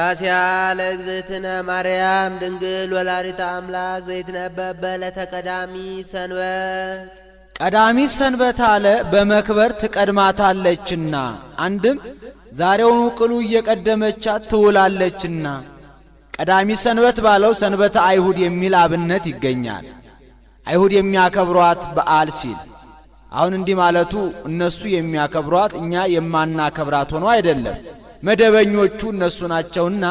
ውዳሴሃ ለእግዝእትነ ማርያም ድንግል ወላዲተ አምላክ ዘይትነበብ በዕለተ ቀዳሚት ሰንበት። ቀዳሚት ሰንበት አለ በመክበር ትቀድማታለችና፣ አንድም ዛሬውኑ ቅሉ እየቀደመቻት ትውላለችና። ቀዳሚት ሰንበት ባለው ሰንበተ አይሁድ የሚል አብነት ይገኛል። አይሁድ የሚያከብሯት በዓል ሲል አሁን እንዲህ ማለቱ እነሱ የሚያከብሯት እኛ የማናከብራት ሆኖ አይደለም። መደበኞቹ እነሱ ናቸውና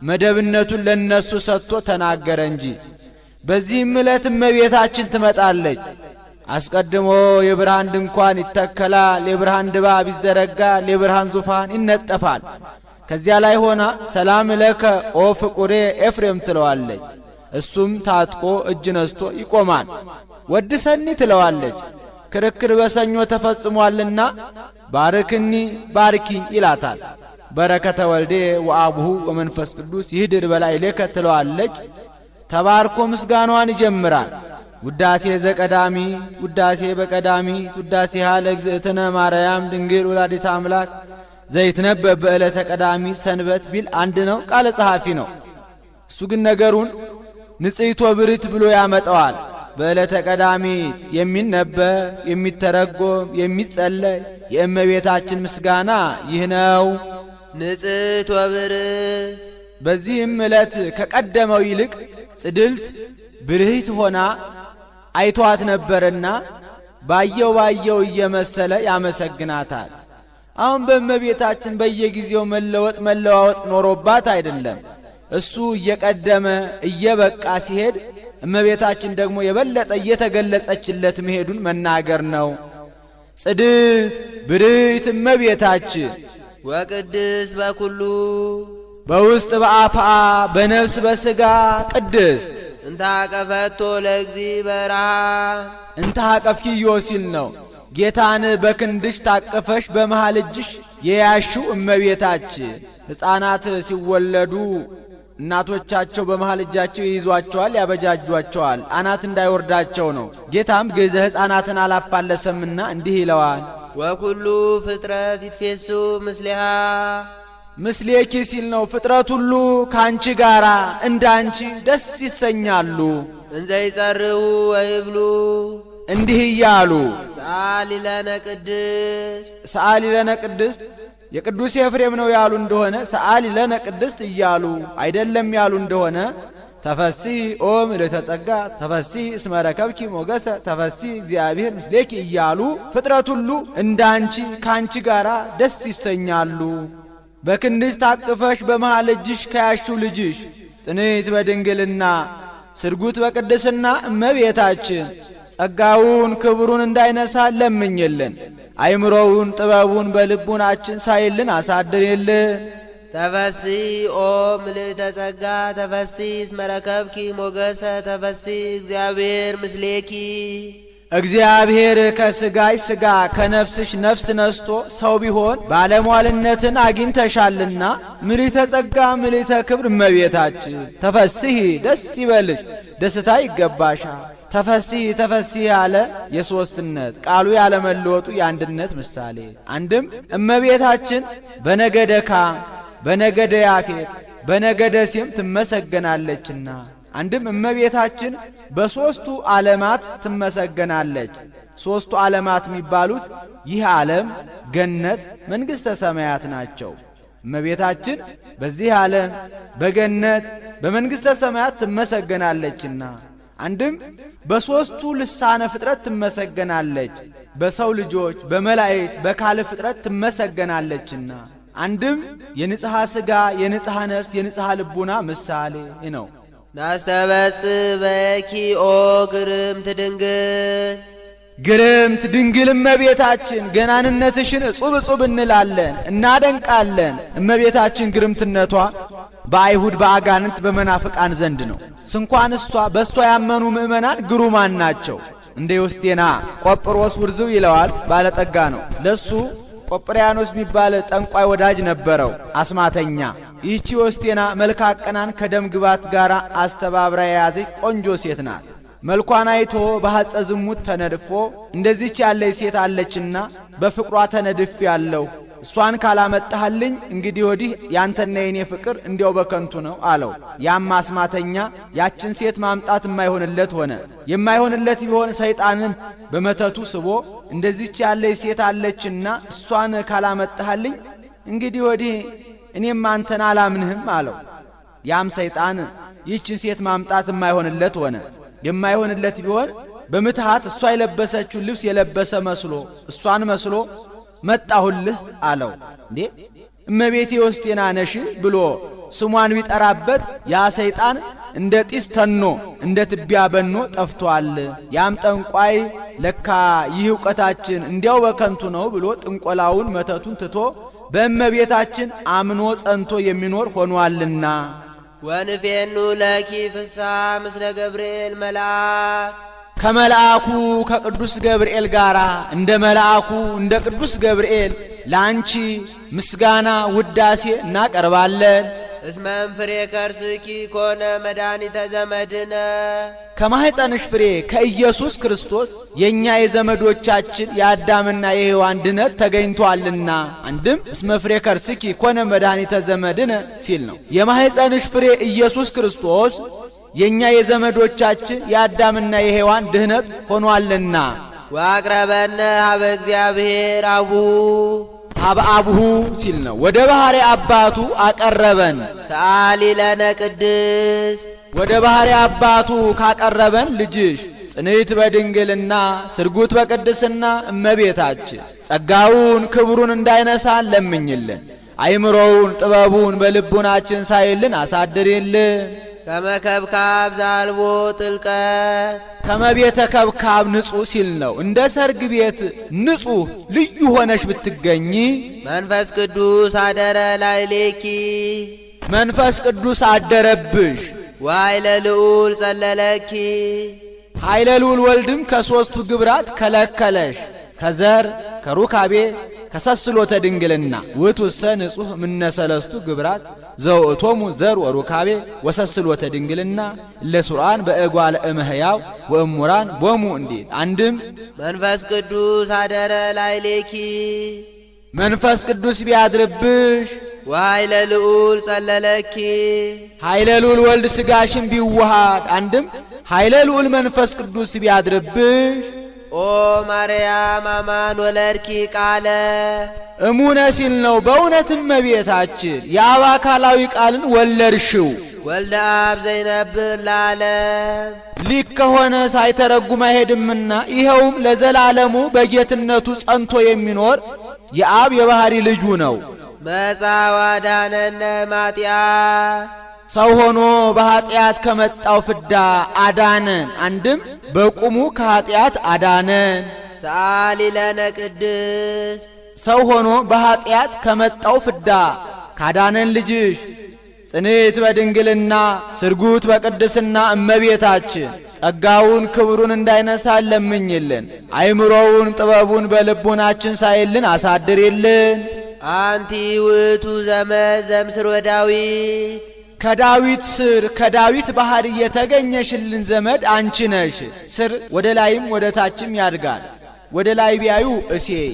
መደብነቱን ለነሱ ሰጥቶ ተናገረ እንጂ። በዚህም ዕለት እመቤታችን ትመጣለች። አስቀድሞ የብርሃን ድንኳን ይተከላል፣ የብርሃን ድባብ ይዘረጋል፣ የብርሃን ዙፋን ይነጠፋል። ከዚያ ላይ ሆና ሰላም ለከ ኦ ፍቁሬ ኤፍሬም ትለዋለች። እሱም ታጥቆ እጅ ነስቶ ይቆማል። ወድሰኒ ትለዋለች። ክርክር በሰኞ ተፈጽሟልና ባርክኒ ባርኪኝ ይላታል። በረከተ ወልዴ ወአቡሁ ወመንፈስ ቅዱስ ይህድር በላዕሌከ ትለዋለች። ተባርኮ ምስጋኗን ይጀምራል። ውዳሴ ዘቀዳሚ ውዳሴ በቀዳሚ ውዳሴሃ ለእግዝእትነ ማርያም ድንግል ወላዲተ አምላክ ዘይትነበብ በዕለተ ቀዳሚ ሰንበት ቢል አንድ ነው፣ ቃለ ጸሐፊ ነው። እሱ ግን ነገሩን ንጽሕት ወብርት ብሎ ያመጣዋል። በዕለተ ቀዳሚት የሚነበብ የሚተረጎም የሚጸለይ የእመቤታችን ምስጋና ይህ ነው። ንጽሕት ወብርት። በዚህም ዕለት ከቀደመው ይልቅ ጽድልት ብርህት ሆና አይቷት ነበርና ባየው ባየው እየመሰለ ያመሰግናታል። አሁን በእመቤታችን በየጊዜው መለወጥ መለዋወጥ ኖሮባት አይደለም። እሱ እየቀደመ እየበቃ ሲሄድ እመቤታችን ደግሞ የበለጠ እየተገለጸችለት መሄዱን መናገር ነው። ጽድት ብርህት እመቤታችን ወቅድስት በኩሉ በውስጥ በአፍአ በነፍስ በሥጋ ቅድስት እንተ አቀፈቶ ለእግዚእ በረሃ እንተ አቀፍኪዮ ሲል ነው። ጌታን በክንድሽ ታቅፈሽ በመሃል እጅሽ የያሽው እመቤታችን። ሕፃናት ሲወለዱ እናቶቻቸው በመሃል እጃቸው ይይዟቸዋል፣ ያበጃጇቸዋል፣ አናት እንዳይወርዳቸው ነው። ጌታም ግዕዘ ሕፃናትን አላፋለሰምና እንዲህ ይለዋል። ወኩሉ ፍጥረት ይትፌሱ ምስሌሃ ምስሌኪ ሲል ነው። ፍጥረት ሁሉ ከአንቺ ጋራ እንዳንቺ ደስ ይሰኛሉ። እንዘ ይጸርዉ ወይብሉ እንዲህ እያሉ ሰአሊ ለነ ቅድስት ሰአሊ ለነ ቅድስት የቅዱስ ኤፍሬም ነው ያሉ እንደሆነ ሰአሊ ለነ ቅድስት እያሉ አይደለም ያሉ እንደሆነ ተፈሥሒ ኦ ምልዕተ ጸጋ ተፈሥሒ እስመ ረከብኪ ሞገሰ ተፈሥሒ እግዚአብሔር ምስሌኪ እያሉ ፍጥረት ሁሉ እንዳንቺ ካንቺ ጋራ ደስ ይሰኛሉ። በክንድሽ ታቅፈሽ በመሃል እጅሽ ከያሽው ልጅሽ ጽንዕት በድንግልና ስርጉት በቅድስና እመቤታችን ጸጋውን ክብሩን እንዳይነሳ ለምኝልን። አይምሮውን ጥበቡን በልቡናችን ሳይልን አሳድሪልን። ተፈሥሒ ኦ ምልዕተ ጸጋ ተፈሥሒ እስመ ረከብኪ ሞገሰ ተፈሥሒ እግዚአብሔር ምስሌኪ። እግዚአብሔር ከስጋሽ ስጋ ከነፍስሽ ነፍስ ነስቶ ሰው ቢሆን ባለሟልነትን አግኝተሻልና ምልዕተ ጸጋ ምልዕተ ክብር እመቤታችን ተፈሥሒ ደስ ይበልሽ፣ ደስታ ይገባሻል። ተፈሥሒ ተፈሥሒ ያለ የሦስትነት ቃሉ ያለመለወጡ የአንድነት ምሳሌ። አንድም እመቤታችን በነገደ ካም በነገደ ያፌት በነገደ ሴም ትመሰገናለችና፣ አንድም እመቤታችን በሦስቱ ዓለማት ትመሰገናለች። ሦስቱ ዓለማት የሚባሉት ይህ ዓለም፣ ገነት፣ መንግሥተ ሰማያት ናቸው። እመቤታችን በዚህ ዓለም በገነት በመንግሥተ ሰማያት ትመሰገናለችና፣ አንድም በሦስቱ ልሳነ ፍጥረት ትመሰገናለች። በሰው ልጆች በመላእክት በካል ፍጥረት ትመሰገናለችና፣ አንድም የንጽሐ ሥጋ የንጽሐ ነፍስ የንጽሐ ልቡና ምሳሌ ነው። ናስተበጽዕ በኪ ኦ ግርምት ድንግል። ግርምት ድንግል እመቤታችን ገናንነትሽን እጹብ እጹብ እንላለን እናደንቃለን። እመቤታችን ግርምትነቷ በአይሁድ በአጋንንት በመናፍቃን ዘንድ ነው። ስንኳን እሷ በእሷ ያመኑ ምእመናን ግሩማን ናቸው። እንደ ዮስቴና ቆጵሮስ ውርዝው ይለዋል፣ ባለጠጋ ነው። ለሱ ቆጵሪያኖስ የሚባል ጠንቋይ ወዳጅ ነበረው፣ አስማተኛ። ይህቺ ዮስቴና መልካቀናን ከደም ግባት ጋር አስተባብራ የያዘች ቆንጆ ሴት ናት። መልኳን አይቶ በሐጸ ዝሙት ተነድፎ እንደዚች ያለች ሴት አለችና በፍቅሯ ተነድፍ ያለው እሷን ካላመጣህልኝ እንግዲህ ወዲህ ያንተና የኔ ፍቅር እንዲያው በከንቱ ነው አለው። ያም አስማተኛ ያችን ሴት ማምጣት የማይሆንለት ሆነ። የማይሆንለት ቢሆን ሰይጣንን በመተቱ ስቦ እንደዚች ያለች ሴት አለችና እሷን ካላመጣህልኝ እንግዲህ ወዲህ እኔም አንተን አላምንህም አለው። ያም ሰይጣን ይህችን ሴት ማምጣት የማይሆንለት ሆነ። የማይሆንለት ቢሆን በምትሃት እሷ የለበሰችውን ልብስ የለበሰ መስሎ እሷን መስሎ መጣሁልህ አለው። እንዴ እመቤቴ ወስቴና ነሽ ብሎ ስሟን ቢጠራበት ያ ሰይጣን እንደ ጢስ ተኖ እንደ ትቢያ በኖ ጠፍቷል። ያም ጠንቋይ ለካ ይህ ዕውቀታችን እንዲያው በከንቱ ነው ብሎ ጥንቆላውን መተቱን ትቶ በእመቤታችን አምኖ ጸንቶ የሚኖር ሆኗልና። ወንፌኑ ለኪ ፍስሐ ምስለ ገብርኤል መልአክ ከመልአኩ ከቅዱስ ገብርኤል ጋር እንደ መልአኩ እንደ ቅዱስ ገብርኤል ላንቺ ምስጋና ውዳሴ እናቀርባለን። እስመ እምፍሬ ከርስኪ ኮነ መድኃኒተ ዘመድነ ከማኅፀንሽ ፍሬ ከኢየሱስ ክርስቶስ የእኛ የዘመዶቻችን የአዳምና የሔዋን ድነት ተገኝቷልና። አንድም እስመ ፍሬ ከርስኪ ኮነ መድኃኒተ ዘመድነ ሲል ነው። የማኅፀንሽ ፍሬ ኢየሱስ ክርስቶስ የእኛ የዘመዶቻችን የአዳምና የሔዋን ድህነት ሆኗልና። ወአቅረበነ ሀበ እግዚአብሔር አቡ ሀበ አቡሁ ሲል ነው። ወደ ባሕሪ አባቱ አቀረበን። ሰአሊ ለነ ቅድስት ወደ ባሕሪ አባቱ ካቀረበን ልጅሽ ጽንዕት በድንግልና ስርጉት በቅድስና እመቤታችን ጸጋውን ክብሩን እንዳይነሳን ለምኝልን። አይምሮውን ጥበቡን በልቡናችን ሳይልን አሳድሪልን። ከመከብካብ ዛልቦ ጥልቀት ከመቤተ ከብካብ ንጹሕ ሲል ነው። እንደ ሰርግ ቤት ንጹሕ ልዩ ሆነሽ ብትገኚ መንፈስ ቅዱስ አደረ ላዕሌኪ መንፈስ ቅዱስ አደረብሽ። ወኃይለ ልዑል ጸለለኪ ኃይለ ልዑል ወልድም ከሦስቱ ግብራት ከለከለሽ፣ ከዘር ከሩካቤ ከሰስሎተ ድንግልና። ውእቱሰ ንጹሕ እምነ ሰለስቱ ግብራት ዘውእቶሙ ዘር ወሩካቤ ወሰስሎተ ድንግልና ለሱርአን በእጓለ እመሕያው ወእሙራን ቦሙ እንዲል። አንድም መንፈስ ቅዱስ አደረ ላዕሌኪ መንፈስ ቅዱስ ቢያድርብሽ ወኃይለ ልዑል ጸለለኪ ኃይለ ልዑል ወልድ ሥጋሽን ቢዋሃድ፣ አንድም ኃይለ ልዑል መንፈስ ቅዱስ ቢያድርብሽ ኦ ማርያም አማን ወለድኪ ቃለ እሙነ ሲል ነው። በእውነት እመቤታችን የአብ አካላዊ ቃልን ወለድሽው። ወልደ አብ ዘይነብር ለዓለም ሊቅ ከሆነ ሳይተረጉም አይሄድምና ይኸውም ለዘላለሙ በጌትነቱ ጸንቶ የሚኖር የአብ የባሕሪ ልጁ ነው። መጽአ ወአድኀነነ እምኃጢአት ሰው ሆኖ በኀጢአት ከመጣው ፍዳ አዳነን። አንድም በቁሙ ከኀጢአት አዳነን። ሰአሊ ለነ ቅድስት ሰው ሆኖ በኀጢአት ከመጣው ፍዳ ካዳነን ልጅሽ ጽንዕት በድንግልና ስርጉት በቅድስና እመቤታችን ጸጋውን ክብሩን እንዳይነሳን ለምኝልን። አይምሮውን ጥበቡን በልቡናችን ሳይልን አሳድሪልን። አንቲ ውእቱ ዘመድ ዘእምስርወ ዳዊት ከዳዊት ስር ከዳዊት ባሕሪ የተገኘሽልን ዘመድ አንቺ ነሽ። ስር ወደ ላይም ወደ ታችም ያድጋል። ወደ ላይ ቢያዩ እሴይ፣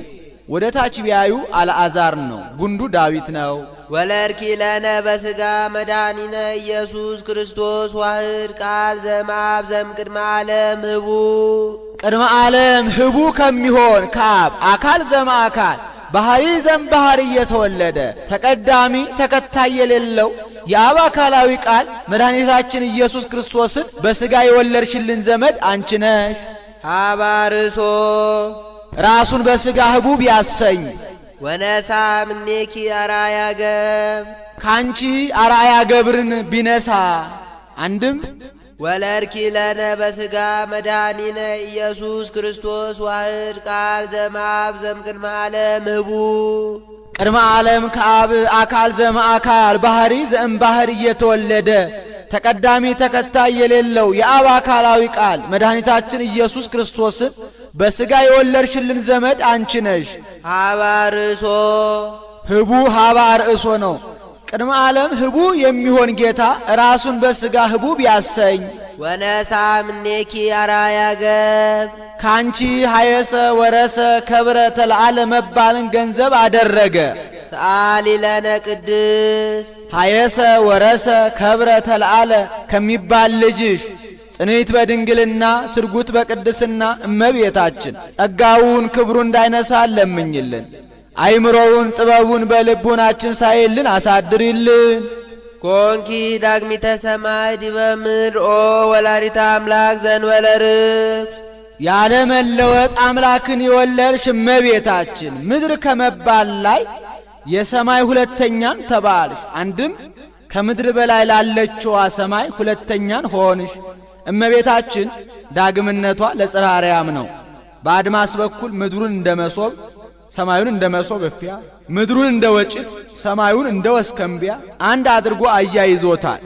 ወደ ታች ቢያዩ አልዓዛር ነው። ጉንዱ ዳዊት ነው። ወለድኪ ለነ በሥጋ መድኃኒነ ኢየሱስ ክርስቶስ ዋህድ ቃል ዘእምአብ ዘእምቅድመ ዓለም ህቡእ ቅድመ ዓለም ህቡ ከሚሆን ከአብ አካል ዘእምአካል ባሕሪ ዘእምባሕሪ እየተወለደ ተቀዳሚ ተከታይ የሌለው የአብ አካላዊ ቃል መድኃኒታችን ኢየሱስ ክርስቶስን በሥጋ የወለድሽልን ዘመድ አንቺ ነሽ። ሀባ ርእሶ ራሱን በሥጋ ህቡ ቢያሰኝ ወነሳ እምኔኪ አርአያ ገብር ካንቺ አርአያ ገብርን ቢነሳ፣ አንድም ወለድኪ ለነ በሥጋ መድኃኒነ ኢየሱስ ክርስቶስ ዋህድ ቃል ዘእምአብ ዘእምቅድመ ዓለም ህቡእ ቅድመ ዓለም ከአብ አካል ዘእምአካል ባሕሪ ዘእምባሕሪ እየተወለደ ተቀዳሚ ተከታይ የሌለው የአብ አካላዊ ቃል መድኃኒታችን ኢየሱስ ክርስቶስን በሥጋ የወለድሽልን ዘመድ አንቺ ነሽ። ሀባ ርእሶ ህቡ ሀባ ርእሶ ነው። ቅድመ ዓለም ህቡ የሚሆን ጌታ ራሱን በሥጋ ህቡ ቢያሰኝ ወነሥአ እምኔኪ አርአያ ገብር ካንቺ ሀየሰ ወረሰ ከብረ ተለዓለ መባልን ገንዘብ አደረገ። ሰአሊ ለነ ቅድስት ሀየሰ ወረሰ ከብረ ተለዓለ ከሚባል ልጅሽ ጽንዕት በድንግልና ስርጉት በቅድስና እመቤታችን ጸጋውን ክብሩ እንዳይነሳ ለምኝልን። አይምሮውን ጥበቡን በልቡናችን ሳይልን አሳድሪልን። ኮንኪ ዳግሚተ ሰማይ ዲበ ምድር ኦ ወላዲተ አምላክ ዘእንበለ ርኩስ ያለ መለወጥ አምላክን የወለድሽ እመቤታችን ምድር ከመባል ላይ የሰማይ ሁለተኛን ተባልሽ። አንድም ከምድር በላይ ላለችዋ ሰማይ ሁለተኛን ሆንሽ። እመቤታችን ዳግምነቷ ለጽርሐ አርያም ነው። በአድማስ በኩል ምድሩን እንደ መሶብ ሰማዩን እንደ መሶብ እፊያ፣ ምድሩን እንደ ወጭት ሰማዩን እንደ ወስከምቢያ አንድ አድርጎ አያይዞታል።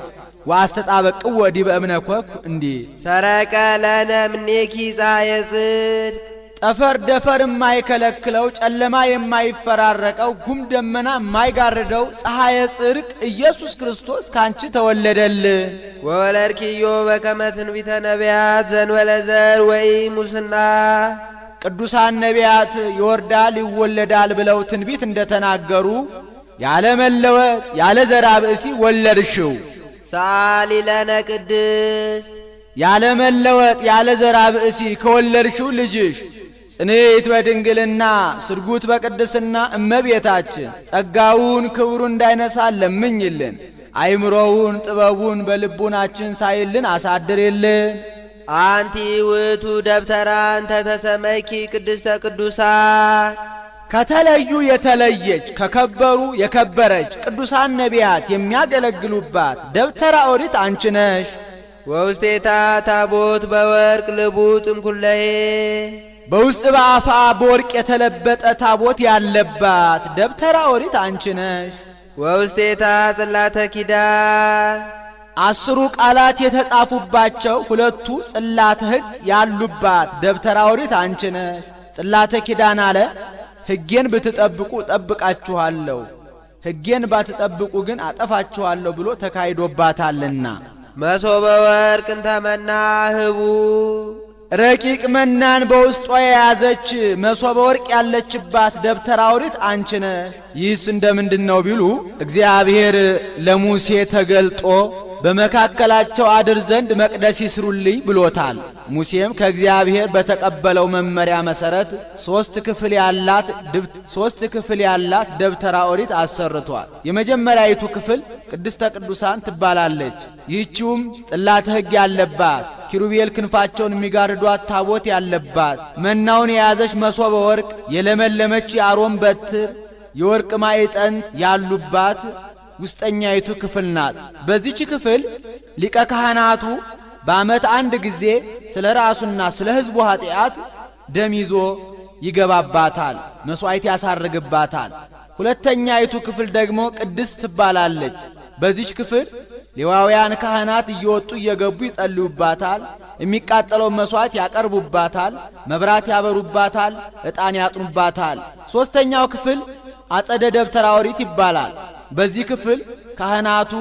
ወአስተጣበቅዎ ዲበ እብነ ኮኩ እንዲህ ሰረቀ ለነ እምኔኪ ፀሐየ ጽድቅ ጠፈር ደፈር የማይከለክለው ጨለማ የማይፈራረቀው ጉም ደመና የማይጋርደው ፀሐየ ጽድቅ ኢየሱስ ክርስቶስ ካንቺ ተወለደልን። ወወለድኪዮ በከመ ትንቢተ ነቢያት ዘእንበለ ዘር ወኢሙስና ቅዱሳን ነቢያት ይወርዳል ይወለዳል ብለው ትንቢት እንደተናገሩ ያለ መለወጥ ያለ ዘራ ብእሲ ወለድሽው። ሰአሊ ለነ ቅድስት ያለ መለወጥ ያለ ዘራ ብእሲ ከወለድሽው ልጅሽ ጽንዕት በድንግልና ስርጉት በቅድስና እመቤታችን ጸጋውን ክብሩን እንዳይነሳ ለምኝልን። አይምሮውን ጥበቡን በልቡናችን ሳይልን አሳድሪልን። አንቲ ውእቱ ደብተራ እንተ ተሰመይኪ ቅድስተ ቅዱሳን ከተለዩ የተለየች ከከበሩ የከበረች ቅዱሳን ነቢያት የሚያገለግሉባት ደብተራ ኦሪት አንቺ ነሽ። ወውስቴታ ታቦት በወርቅ ልቡጥ እምኩለሄ በውስጥ በአፋ በወርቅ የተለበጠ ታቦት ያለባት ደብተራ ኦሪት አንቺ ነሽ። ወውስቴታ ጽላተ ኪዳን 10 ቃላት የተጻፉባቸው 2 ጽላተ ሕግ ያሉባት ደብተራ ኦሪት አንቺ ነሽ። ጽላተ ኪዳን አለ ሕጌን ብትጠብቁ እጠብቃችኋለሁ፣ ሕጌን ባትጠብቁ ግን አጠፋችኋለሁ ብሎ ተካሂዶባታልና። መሶበ ወርቅ እንተ መና ህቡ ረቂቅ መናን በውስጧ የያዘች መሶበ ወርቅ ያለችባት ደብተራ ኦሪት አንቺ ነሽ። ይህስ እንደምንድነው ቢሉ እግዚአብሔር ለሙሴ ተገልጦ በመካከላቸው አድር ዘንድ መቅደስ ይስሩልኝ ብሎታል። ሙሴም ከእግዚአብሔር በተቀበለው መመሪያ መሰረት 3 ክፍል ያላት ደብተራ ኦሪት አሰርቷል። የመጀመሪያይቱ ክፍል ቅድስተ ቅዱሳን ትባላለች። ይህችውም ጽላተ ሕግ ያለባት ኪሩቤል ክንፋቸውን የሚጋርዷት ታቦት ያለባት መናውን የያዘች መሶበ ወርቅ የለመለመች የአሮን በትር የወርቅ ማዕጠንት ያሉባት ውስጠኛይቱ ክፍል ናት። በዚህች ክፍል ሊቀ ካህናቱ በዓመት አንድ ጊዜ ስለ ራሱና ስለ ሕዝቡ ኃጢአት ደም ይዞ ይገባባታል፣ መስዋዕት ያሳርግባታል። ሁለተኛይቱ ክፍል ደግሞ ቅድስት ትባላለች። በዚህች ክፍል ሌዋውያን ካህናት እየወጡ እየገቡ ይጸልዩባታል፣ የሚቃጠለውን መስዋዕት ያቀርቡባታል፣ መብራት ያበሩባታል፣ ዕጣን ያጥኑባታል። ሶስተኛው ክፍል አጸደ ደብተራ ኦሪት ይባላል። በዚህ ክፍል ካህናቱ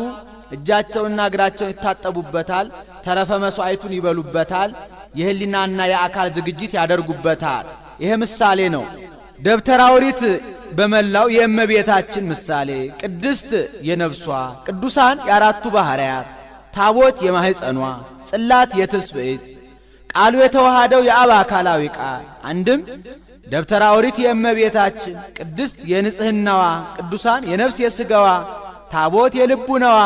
እጃቸውንና እግራቸውን ይታጠቡበታል፣ ተረፈ መስዋዕቱን ይበሉበታል፣ የህሊናና የአካል ዝግጅት ያደርጉበታል። ይሄ ምሳሌ ነው። ደብተራ ኦሪት በመላው የእመቤታችን ምሳሌ፣ ቅድስት የነፍሷ፣ ቅዱሳን የአራቱ ባህርያት፣ ታቦት የማህፀኗ፣ ጽላት የትስብእት፣ ቃሉ የተዋሃደው የአብ አካላዊ ቃል። አንድም ደብተራ ኦሪት የእመቤታችን፣ ቅድስት የንጽህናዋ፣ ቅዱሳን የነፍስ የስጋዋ፣ ታቦት የልቡናዋ፣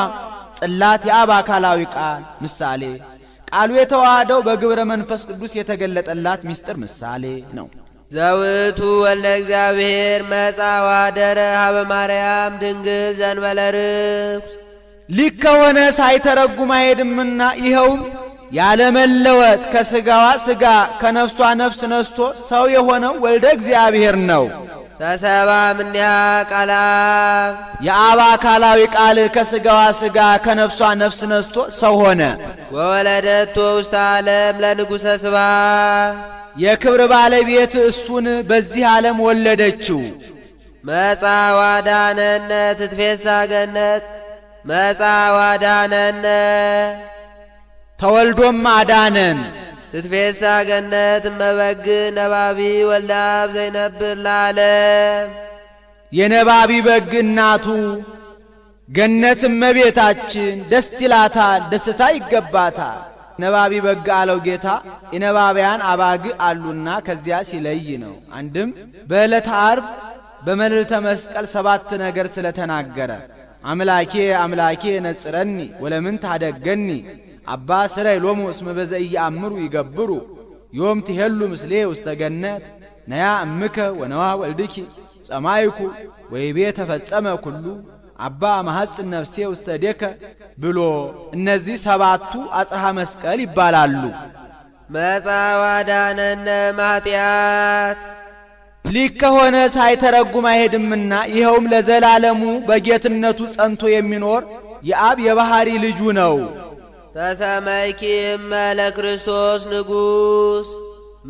ጽላት የአብ አካላዊ ቃል ምሳሌ፣ ቃሉ የተዋሃደው በግብረ መንፈስ ቅዱስ የተገለጠላት ምስጢር ምሳሌ ነው። ዘውቱ ወልደ እግዚአብሔር መጽአ ወኀደረ ኀበ ማርያም ድንግል ዘእንበለ ርኩስ ሊቅ ከሆነ ሳይተረጉም አይሄድምና ይኸውም ያለመለወጥ ከስጋዋ ስጋ ከነፍሷ ነፍስ ነስቶ ሰው የሆነው ወልደ እግዚአብሔር ነው። ተሰባ እምኔሃ ቃለ አብ የአብ አካላዊ ቃል ከስጋዋ ስጋ ከነፍሷ ነፍስ ነስቶ ሰው ሆነ። ወወለደቶ ውስተ ዓለም ለንጉሠ ስብሐት የክብር ባለቤት እሱን በዚህ ዓለም ወለደችው። መጽአ ወአድኀነነ ትትፌሣ ገነት መጽአ ወአድኀነነ። ተወልዶም አዳነን። ትትፌሣሕ ገነት እመ በግዕ ነባቢ ወልደ አብ ዘይነብር ለዓለም። የነባቢ በግ እናቱ ገነት እመቤታችን ደስ ይላታል፣ ደስታ ይገባታል። ነባቢ በግ አለው ጌታ የነባቢያን አባግ አሉና ከዚያ ሲለይ ነው። አንድም በዕለተ ዓርብ በመልዕልተ መስቀል 7 ነገር ስለተናገረ አምላኬ አምላኬ ነጽረኒ ወለምን ታደገኒ አባ ስረይ ሎሙ እስመ በዘኢየአምሩ ይገብሩ ዮም ትሄሉ ምስሌ ውስተ ገነት ነያ እምከ ወነዋ ወልድኪ ጸማይኩ ወይቤ ተፈጸመ ኩሉ አባ መሐጽን ነፍሴ ውስተ ዴከ ብሎ እነዚህ 7ቱ አጽርሃ መስቀል ይባላሉ። መጽአ ወአድኀነነ እምኃጢአት ሊቅ ከሆነ ሳይተረጉም አይሄድምና ይኸውም ለዘላለሙ በጌትነቱ ጸንቶ የሚኖር የአብ የባህሪ ልጁ ነው። ተሰመይኪ እመ ለክርስቶስ ንጉሥ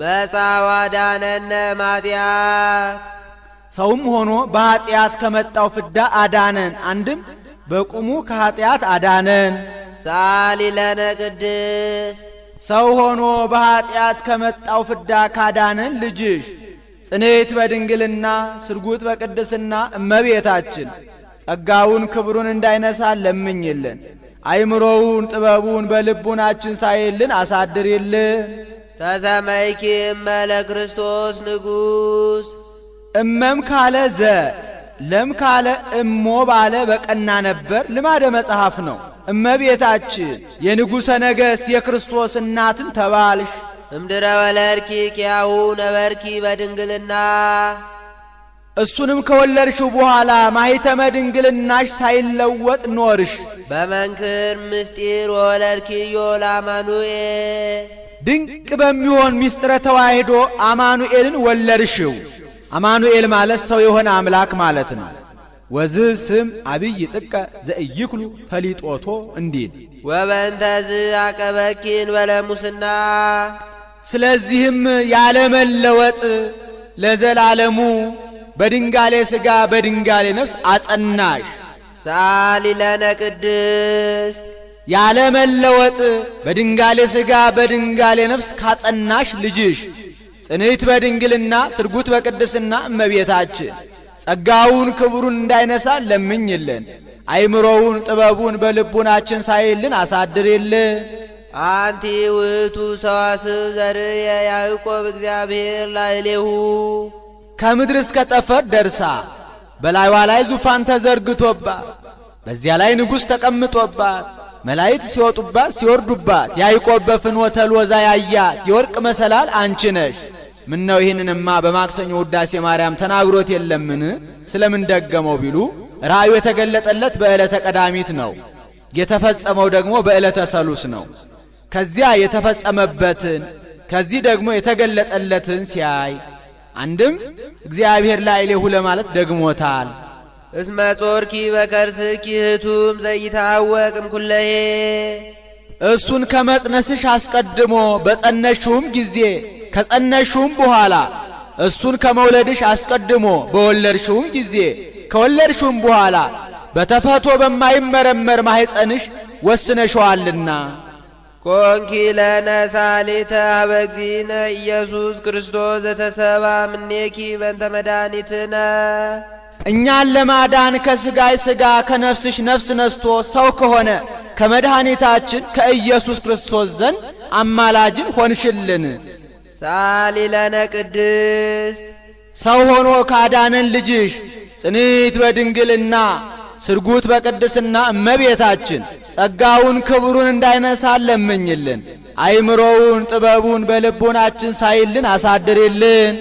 መጽአ ወአድኀነነ እምኃጢአት። ሰውም ሆኖ በኃጢአት ከመጣው ፍዳ አዳነን። አንድም በቁሙ ከኃጢአት አዳነን። ሰአሊ ለነ ቅድስት። ሰው ሆኖ በኃጢአት ከመጣው ፍዳ ካዳነን ልጅሽ ጽንዕት በድንግልና ስርጉት በቅድስና እመቤታችን ጸጋውን ክብሩን እንዳይነሳ ለምኝልን። አይምሮውን ጥበቡን በልቡናችን ሳይልን አሳድሪልን። ተሰመይኪ እመ ለክርስቶስ ንጉሥ። እመም ካለ ዘ ለም ካለ እሞ ባለ በቀና ነበር። ልማደ መጽሐፍ ነው። እመቤታችን የንጉሠ ነገሥት የክርስቶስ እናትን ተባልሽ። እምድረ ወለድኪ ኪያሁ ነበርኪ በድንግልና። እሱንም ከወለድሽው በኋላ ማኅተመ ድንግልናሽ ሳይለወጥ ኖርሽ። በመንክር ምስጢር ወለድኪዮ ለአማኑኤል። ድንቅ በሚሆን ምስጢረ ተዋሕዶ አማኑኤልን ወለድሽው። አማኑኤል ማለት ሰው የሆነ አምላክ ማለት ነው። ወዝ ስም አብይ ጥቀ ዘኢይክሉ ፈሊጦቶ እንዲል ወበእንተዝ አቀበኪ እንበለ ሙስና። ስለዚህም ያለመለወጥ ለዘላለሙ በድንጋሌ ሥጋ በድንጋሌ ነፍስ አጸናሽ። ሰአሊ ለነ ቅድስት። ያለመለወጥ በድንጋሌ ሥጋ በድንጋሌ ነፍስ ካጸናሽ ልጅሽ ጽንዕት በድንግልና ስርጉት በቅድስና እመቤታችን ጸጋውን ክብሩን እንዳይነሳ ለምኝልን። አይምሮውን ጥበቡን በልቡናችን ሳይልን አሳድሪልን። አንቲ ውእቱ ሰዋስው ዘርእየ ያዕቆብ እግዚአብሔር ላዕሌሁ። ከምድር እስከ ጠፈር ደርሳ በላይዋ ላይ ዙፋን ተዘርግቶባት በዚያ ላይ ንጉሥ ተቀምጦባት መላእክት ሲወጡባት ሲወርዱባት ያዕቆብ በፍኖተ ሎዛ ያያት የወርቅ መሰላል አንቺ ነሽ። ምነው ይህንንማ በማክሰኞ ውዳሴ ማርያም ተናግሮት የለምን? ስለምን ደገመው ቢሉ ራእዩ የተገለጠለት በዕለተ ቀዳሚት ነው። የተፈጸመው ደግሞ በዕለተ ሰሉስ ነው። ከዚያ የተፈጸመበትን ከዚህ ደግሞ የተገለጠለትን ሲያይ አንድም እግዚአብሔር ላዕሌሁ ለማለት ደግሞታል። እስመ ጾርኪ በከርስኪ ህቱም ዘይታወቅ እምኩለሄ። እሱን ከመጥነስሽ አስቀድሞ በጸነሽውም ጊዜ ከጸነሽውም በኋላ እሱን ከመውለድሽ አስቀድሞ በወለድሽውም ጊዜ ከወለድሽውም በኋላ በተፈቶ በማይመረመር ማህፀንሽ ወስነሽዋልና። ኮንኪ ለነ ሳሊተ ኀበ እግዚእነ ኢየሱስ ክርስቶስ ዘተሰብአ እምኔኪ በእንተ መድኃኒትነ። እኛን ለማዳን ከሥጋይ ሥጋ ከነፍስሽ ነፍስ ነስቶ ሰው ከሆነ ከመድኃኒታችን ከኢየሱስ ክርስቶስ ዘንድ አማላጅን ሆንሽልን። ሰአሊ ለነ ቅድስት። ሰው ሆኖ ካዳነን ልጅሽ ጽንዕት በድንግልና ስርጉት በቅድስና እመቤታችን ጸጋውን ክብሩን እንዳይነሳ ለምኝልን። አይምሮውን ጥበቡን በልቦናችን ሳይልን አሳድሪልን።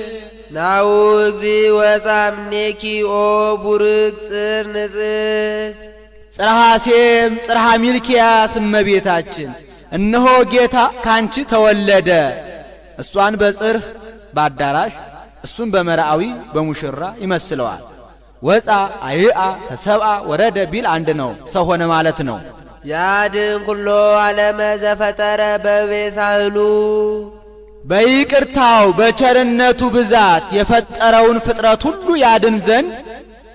ናሁ እግዚእ ወፅአ እምኔኪ ኦ ቡርክት ጽር ንጽሕት። ጽርሐ ሴም ጽርሐ ሚልኪያስ እመቤታችን እነሆ ጌታ ካንቺ ተወለደ። እሷን በጽርህ በአዳራሽ እሱን በመርአዊ በሙሽራ ይመስለዋል። ወፃ አይአ ተሰብአ ወረደ ቢል አንድ ነው፣ ሰው ሆነ ማለት ነው። ያድን ኩሎ ዓለመ ዘፈጠረ በቤሳህሉ። በይቅርታው በቸርነቱ ብዛት የፈጠረውን ፍጥረት ሁሉ ያድን ዘንድ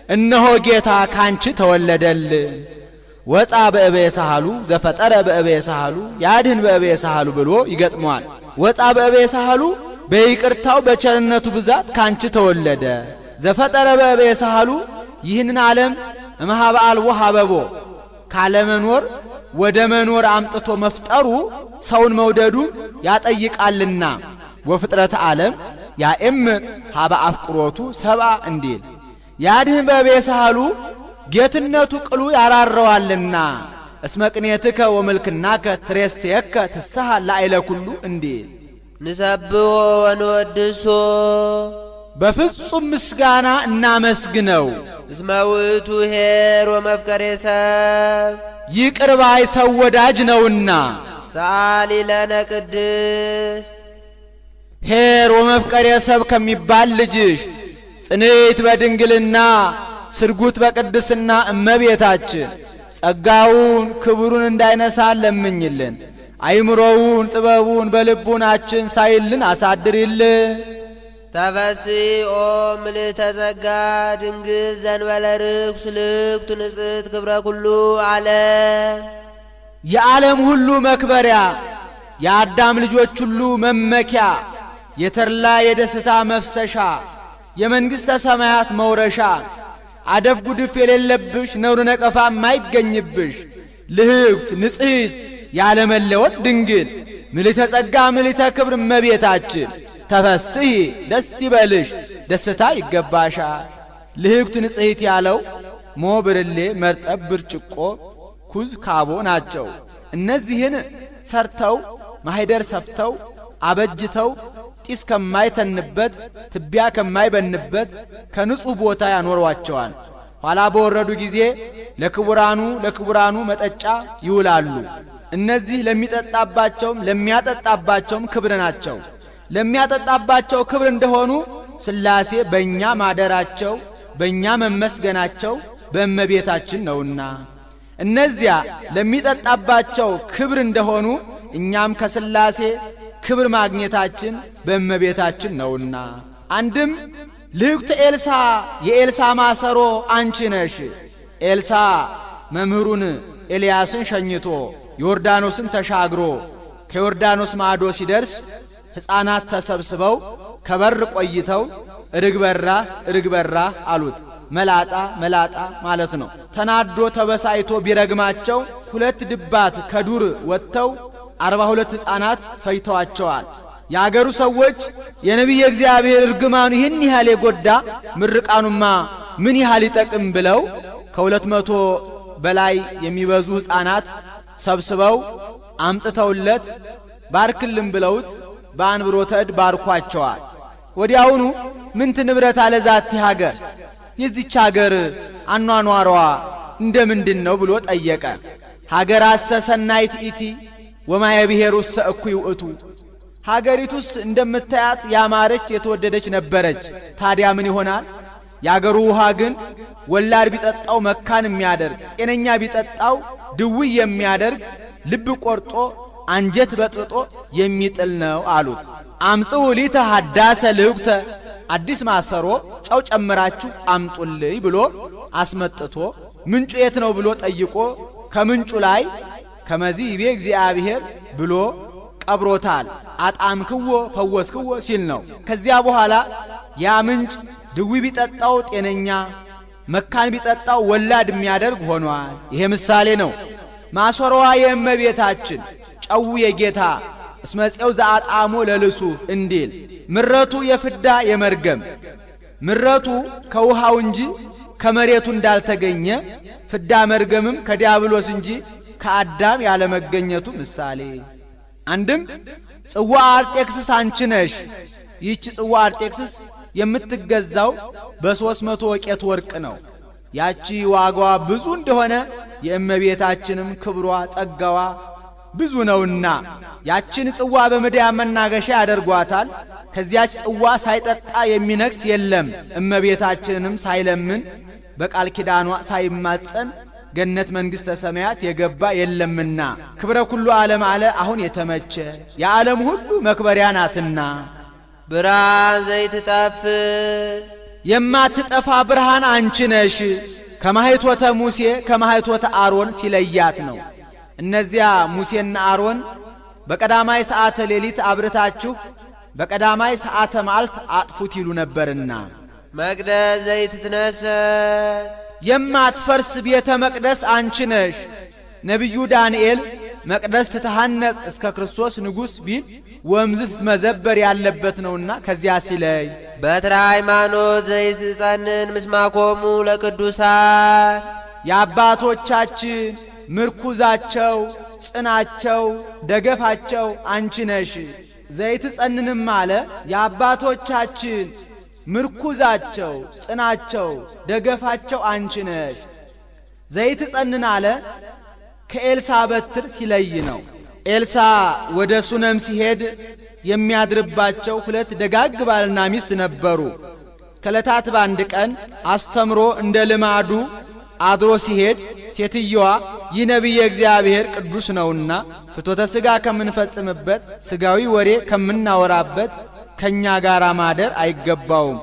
እነሆ ጌታ ካንቺ ተወለደልን። ወፅአ በዕበየ ሳህሉ ዘፈጠረ በዕበየ ሳህሉ ያድህን በዕበየ ሳህሉ ብሎ ይገጥመዋል። ወፅአ በዕበየ ሳህሉ በይቅርታው በቸርነቱ ብዛት ካንቺ ተወለደ። ዘፈጠረ በዕበየ ሳህሉ ይህንን ዓለም እምኀበ አልቦ ሀበቦ ካለመኖር ወደ መኖር አምጥቶ መፍጠሩ ሰውን መውደዱን ያጠይቃልና ወፍጥረተ ዓለም ያእምር ሀበ አፍቅሮቱ ሰብአ እንዲል ያድህን በዕበየ ሳህሉ ጌትነቱ ቅሉ ያራረዋልና እስመ ቅኔትከ ወምልክናከ ትሬስየከ ትስሐ ላዕለ ኩሉ እንዲል ንሰብሖ ወንወድሶ በፍጹም ምስጋና እናመስግነው። እስመ ውእቱ ኄር ወመፍቀሬ ሰብ ይቅር ባይ ሰው ወዳጅ ነውና። ሰአሊ ለነ ቅድስት ኄር ወመፍቀሬ ሰብ ከሚባል ልጅሽ ጽንዕት በድንግልና ስርጉት በቅድስና እመቤታችን ጸጋውን ክብሩን እንዳይነሳ ለምኝልን። አይምሮውን ጥበቡን በልቡናችን ሳይልን አሳድሪልን። ተፈሥሒ ኦ ምልዕተ ጸጋ ድንግል ዘእንበለ ርኩስ ልክቱ ንጽሕት ክብረ ኩሉ ዓለም የዓለም ሁሉ መክበሪያ የአዳም ልጆች ሁሉ መመኪያ የተድላ የደስታ መፍሰሻ የመንግሥተ ሰማያት መውረሻ አደፍ ጉድፍ የሌለብሽ ነውር ነቀፋ የማይገኝብሽ ልህብት ንጽሕት ያለመለወጥ ድንግል ምልዕተ ጸጋ ምልዕተ ክብር እመቤታችን ተፈስሒ ደስ ይበልሽ ደስታ ይገባሻል። ልህብት ንጽሕት ያለው ሞ ብርሌ፣ መርጠብ፣ ብርጭቆ፣ ኩዝ፣ ካቦ ናቸው። እነዚህን ሰርተው ማህደር ሰፍተው አበጅተው ጢስ ከማይተንበት ትቢያ ከማይበንበት ከንጹሕ ቦታ ያኖሯቸዋል። ኋላ በወረዱ ጊዜ ለክቡራኑ ለክቡራኑ መጠጫ ይውላሉ። እነዚህ ለሚጠጣባቸውም ለሚያጠጣባቸውም ክብር ናቸው። ለሚያጠጣባቸው ክብር እንደሆኑ ሥላሴ በእኛ ማደራቸው በእኛ መመስገናቸው በእመቤታችን ነውና እነዚያ ለሚጠጣባቸው ክብር እንደሆኑ እኛም ከሥላሴ ክብር ማግኘታችን በእመቤታችን ነውና። አንድም ልህኩተ ኤልሳ የኤልሳ ማሰሮ አንቺ ነሽ። ኤልሳ መምህሩን ኤልያስን ሸኝቶ ዮርዳኖስን ተሻግሮ ከዮርዳኖስ ማዶ ሲደርስ ሕፃናት ተሰብስበው ከበር ቆይተው እርግበራ እርግበራ አሉት። መላጣ መላጣ ማለት ነው። ተናዶ ተበሳይቶ ቢረግማቸው ሁለት ድባት ከዱር ወጥተው 42 ሕፃናት ፈጅተዋቸዋል። የአገሩ ሰዎች የነቢየ እግዚአብሔር እርግማኑ ይህን ያህል የጎዳ ምርቃኑማ ምን ያህል ይጠቅም ብለው ከ200 በላይ የሚበዙ ሕፃናት ሰብስበው አምጥተውለት ባርክልን ብለውት በአንብሮተ እድ ባርኳቸዋል። ወዲያውኑ ምንት ንብረት አለ ዛቲ ሀገር፣ የዚች ሀገር አኗኗሯ እንደ ምንድን ነው ብሎ ጠየቀ። ሀገር አሰ ሰናይት ይእቲ ወማየ ብሔሩሰ እኩይ ውእቱ፣ ሀገሪቱስ እንደምታያት ያማረች የተወደደች ነበረች። ታዲያ ምን ይሆናል? የአገሩ ውሃ ግን ወላድ ቢጠጣው መካን የሚያደርግ፣ ጤነኛ ቢጠጣው ድውይ የሚያደርግ፣ ልብ ቆርጦ አንጀት በጥብጦ የሚጥል ነው አሉት። አምጽኡ ሊተ ሀዳሰ ልህኩተ፣ አዲስ ማሰሮ ጨው ጨምራችሁ አምጡልኝ ብሎ አስመጥቶ ምንጩ የት ነው ብሎ ጠይቆ ከምንጩ ላይ ከመዚ ይቤ እግዚአብሔር ብሎ ቀብሮታል። አጣምክዎ ፈወስክዎ ሲል ነው። ከዚያ በኋላ ያ ምንጭ ድዊ ቢጠጣው ጤነኛ፣ መካን ቢጠጣው ወላድ የሚያደርግ ሆኗል። ይሄ ምሳሌ ነው። ማሰሮዋ የእመቤታችን ጨው የጌታ እስመ ፄው ዘአጣሞ ለልሱ እንዲል ምረቱ የፍዳ የመርገም ምረቱ ከውሃው እንጂ ከመሬቱ እንዳልተገኘ ፍዳ መርገምም ከዲያብሎስ እንጂ ከአዳም ያለመገኘቱ ምሳሌ። አንድም ጽዋ አርጤክስስ አንቺ ነሽ። ይህች ጽዋ አርጤክስስ የምትገዛው በ300 ወቄት ወርቅ ነው። ያቺ ዋጋዋ ብዙ እንደሆነ የእመቤታችንም ክብሯ ጸጋዋ ብዙ ነውና ያችን ጽዋ በምድያም መናገሻ ያደርጓታል። ከዚያች ጽዋ ሳይጠጣ የሚነግስ የለም። እመቤታችንንም ሳይለምን በቃል ኪዳኗ ሳይማጸን ገነት መንግሥተ ሰማያት የገባ የለምና ክብረ ኩሉ ዓለም አለ አሁን የተመቸ የዓለም ሁሉ መክበሪያ ናትና። ብርሃን ዘይትጠፍእ የማትጠፋ ብርሃን አንቺ ነሽ። ከማኅቶተ ሙሴ ከማኅቶተ አሮን ሲለያት ነው። እነዚያ ሙሴና አሮን በቀዳማይ ሰዓተ ሌሊት አብርታችሁ በቀዳማይ ሰዓተ መዓልት አጥፉት ይሉ ነበርና። መቅደስ ዘይትትነሰት የማትፈርስ ቤተ መቅደስ አንቺ ነሽ። ነቢዩ ዳንኤል መቅደስ ትተሐነጽ እስከ ክርስቶስ ንጉሥ ቢል ወምዝ ትመዘበር ያለበት ነውና ከዚያ ሲለይ። በትረ ሃይማኖት ዘይትጸንን ምስማኮሙ ለቅዱሳን የአባቶቻችን ምርኩዛቸው፣ ጽናቸው፣ ደገፋቸው አንቺ ነሽ። ዘይትጸንንም አለ የአባቶቻችን ምርኩዛቸው፣ ጽናቸው፣ ደገፋቸው አንቺ ነሽ። ዘይትጸንን አለ ከኤልሳ በትር ሲለይ ነው። ኤልሳ ወደ ሱነም ሲሄድ የሚያድርባቸው ሁለት ደጋግ ባልና ሚስት ነበሩ። ከዕለታት በአንድ ቀን አስተምሮ እንደ ልማዱ አድሮ ሲሄድ ሴትየዋ ይህ ነቢየ እግዚአብሔር ቅዱስ ነውና ፍትወተ ሥጋ ከምንፈጽምበት ሥጋዊ ወሬ ከምናወራበት ከኛ ጋር ማደር አይገባውም።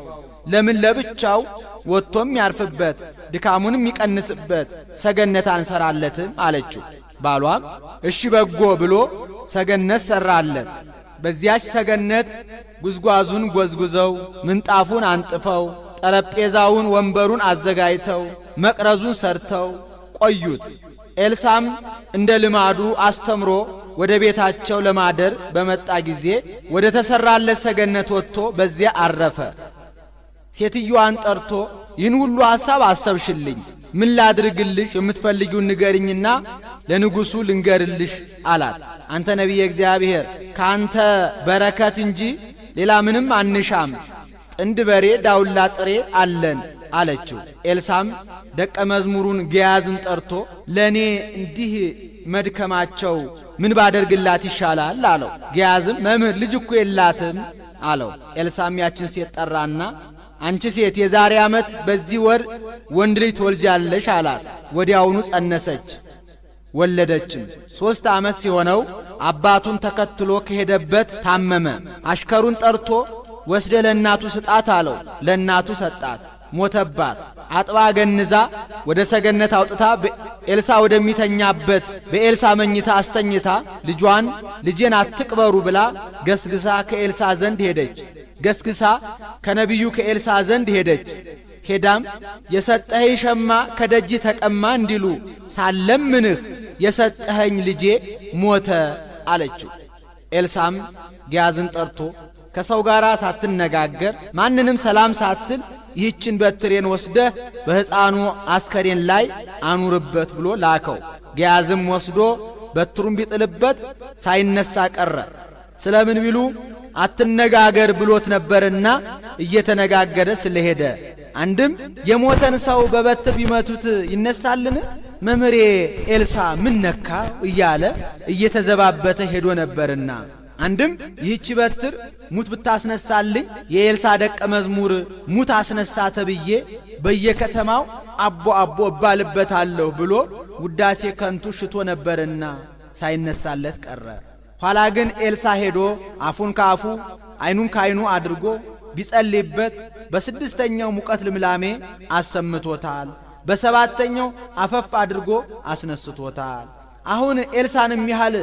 ለምን ለብቻው ወጥቶም ያርፍበት ድካሙንም ይቀንስበት ሰገነት አንሰራለትም አለችው። ባሏም እሺ በጎ ብሎ ሰገነት ሰራለት። በዚያች ሰገነት ጉዝጓዙን ጎዝጉዘው ምንጣፉን አንጥፈው ጠረጴዛውን ወንበሩን አዘጋጅተው መቅረዙን ሰርተው ቆዩት። ኤልሳም እንደ ልማዱ አስተምሮ ወደ ቤታቸው ለማደር በመጣ ጊዜ ወደ ተሰራለት ሰገነት ወጥቶ በዚያ አረፈ። ሴትዮዋን ጠርቶ ይህን ሁሉ ሐሳብ አሰብሽልኝ፣ ምን ላድርግልሽ? የምትፈልጊውን ንገሪኝና ለንጉሱ ልንገርልሽ አላት። አንተ ነቢየ እግዚአብሔር ካንተ በረከት እንጂ ሌላ ምንም አንሻም፣ ጥንድ በሬ ዳውላ ጥሬ አለን አለችው። ኤልሳም ደቀ መዝሙሩን ግያዝን ጠርቶ ለእኔ እንዲህ መድከማቸው ምን ባደርግላት ይሻላል አለው። ግያዝም መምህር ልጅ እኮ የላትም አለው። ኤልሳም ያችን ሴት ጠራና አንቺ ሴት የዛሬ ዓመት በዚህ ወር ወንድ ልጅ ትወልጃለሽ አላት። ወዲያውኑ ጸነሰች፣ ወለደችም። 3 ዓመት ሲሆነው አባቱን ተከትሎ ከሄደበት ታመመ። አሽከሩን ጠርቶ ወስደ ለእናቱ ስጣት አለው። ለእናቱ ሰጣት። ሞተባት። አጥባ ገንዛ ወደ ሰገነት አውጥታ ኤልሳ ወደሚተኛበት በኤልሳ መኝታ አስተኝታ ልጇን ልጄን አትቅበሩ ብላ ገስግሳ ከኤልሳ ዘንድ ሄደች። ገስግሳ ከነቢዩ ከኤልሳ ዘንድ ሄደች። ሄዳም የሰጠኸኝ ሸማ ከደጅ ተቀማ እንዲሉ ሳለምንህ የሰጠኸኝ ልጄ ሞተ አለችው። ኤልሳም ግያዝን ጠርቶ ከሰው ጋር ሳትነጋገር ማንንም ሰላም ሳትል ይህችን በትሬን ወስደህ በሕፃኑ አስከሬን ላይ አኑርበት ብሎ ላከው። ግያዝም ወስዶ በትሩን ቢጥልበት ሳይነሳ ቀረ። ስለምን ቢሉ አትነጋገር ብሎት ነበርና እየተነጋገረ ስለሄደ። አንድም የሞተን ሰው በበትር ቢመቱት ይነሳልን? መምህሬ ኤልሳ ምን ነካ እያለ እየተዘባበተ ሄዶ ነበርና። አንድም ይህች በትር ሙት ብታስነሳልኝ የኤልሳ ደቀ መዝሙር ሙት አስነሳ ተብዬ በየከተማው አቦ አቦ እባልበታለሁ ብሎ ውዳሴ ከንቱ ሽቶ ነበርና ሳይነሳለት ቀረ። ኋላ ግን ኤልሳ ሄዶ አፉን ካፉ አይኑን ካይኑ አድርጎ ቢጸልይበት በ6ኛው ሙቀት ልምላሜ አሰምቶታል። በ7ኛው አፈፍ አድርጎ አስነስቶታል። አሁን ኤልሳንም ያህል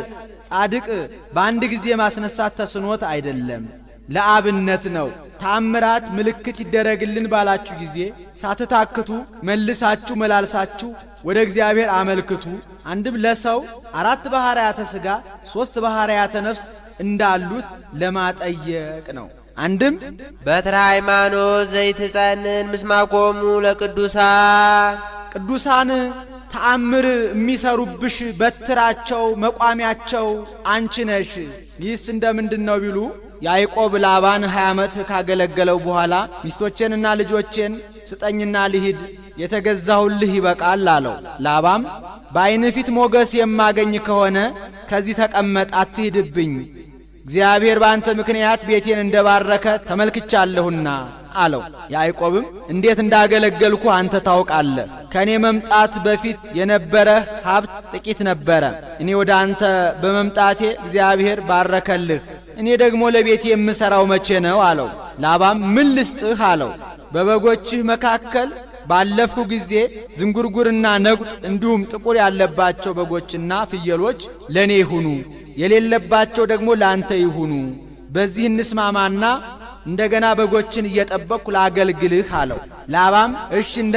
ጻድቅ በአንድ ጊዜ ማስነሳት ተስኖት አይደለም፣ ለአብነት ነው። ታምራት ምልክት ይደረግልን ባላችሁ ጊዜ ሳትታክቱ መልሳችሁ መላልሳችሁ ወደ እግዚአብሔር አመልክቱ። አንድም ለሰው 4 ባህርያተ ሥጋ 3 ባህርያተ ነፍስ እንዳሉት ለማጠየቅ ነው። አንድም በትረ ሃይማኖት ዘይትጸንን ምስማኮሙ ለቅዱሳን ቅዱሳን ተአምር የሚሰሩብሽ በትራቸው መቋሚያቸው አንቺ ነሽ። ይህስ እንደምንድነው ቢሉ ያዕቆብ ላባን 20 ዓመት ካገለገለው በኋላ ሚስቶቼንና ልጆቼን ስጠኝና ልሂድ የተገዛሁልህ ይበቃል አለው። ላባም በዓይንህ ፊት ሞገስ የማገኝ ከሆነ ከዚህ ተቀመጥ አትሂድብኝ፣ እግዚአብሔር በአንተ ምክንያት ቤቴን እንደባረከ ተመልክቻለሁና አለው። ያዕቆብም እንዴት እንዳገለገልኩ አንተ ታውቃለህ። ከኔ መምጣት በፊት የነበረ ሀብት ጥቂት ነበረ። እኔ ወደ አንተ በመምጣቴ እግዚአብሔር ባረከልህ። እኔ ደግሞ ለቤቴ የምሰራው መቼ ነው አለው። ላባም ምን ልስጥህ አለው። በበጎችህ መካከል ባለፍኩ ጊዜ ዝንጉርጉርና ነቁጥ እንዲሁም ጥቁር ያለባቸው በጎችና ፍየሎች ለእኔ ይሁኑ፣ የሌለባቸው ደግሞ ለአንተ ይሁኑ። በዚህ እንስማማና እንደገና በጎችን እየጠበቅኩ ላገልግልህ አለው። ላባም እሺ እንደ